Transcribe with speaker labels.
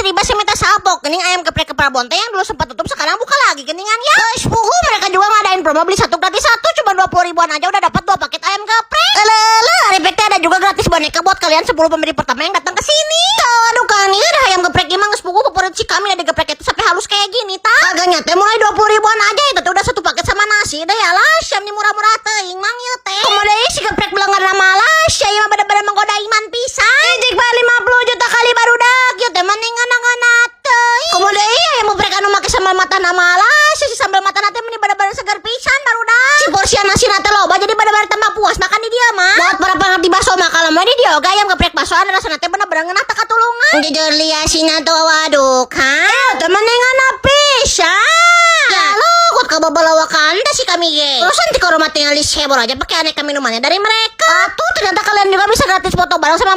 Speaker 1: Tiba-tiba saya minta salpok geuning ayam geprek ke Prabon teh yang dulu sempat tutup, sekarang buka lagi geningan ya. Geus puguh mereka juga ngadain promo beli satu gratis satu, cuma 20 ribuan aja udah dapat dua paket ayam geprek. Elele, ari teh ada juga gratis boneka buat kalian 10 pembeli pertama yang datang ke sini. Tuh, aduh kan, ini ada ayam geprek emang geus puguh favorit si kami, ada geprek itu sampai halus kayak gini tah. Harganya teh mulai 20 ribuan aja, itu tuh udah satu paket sama nasi deh ya lah, siam nih murah-murah teuing mang ieu teh. Komo deui si geprek belengar nama lah, sia ieu mah bener-bener menggoda iman pisan. Ijik bayar 50 juta kali barudak, ieu teh mending ngana teuing. Komo deui ayam geprek anu make sambal matah nama lah, si sambal matah teh meni bener-bener seger pisan barudak. Si porsian nasi teh loba, jadi bener-bener tambah puas makan di dia mah. Buat para pengerti bakso mah, kalau mau di dia oge ayam geprek bakso ada rasana teh bener-bener ngeunah teu katulungan. Jujur lia sina tuh waduh kan. Teh mendingan pisan. Ya lo, kuat kababalawakan teh si kami ge. Terusan ti rumah tinggal di sebor aja pakai aneka minumannya dari mereka. Atuh ternyata kalian juga bisa gratis foto bareng sama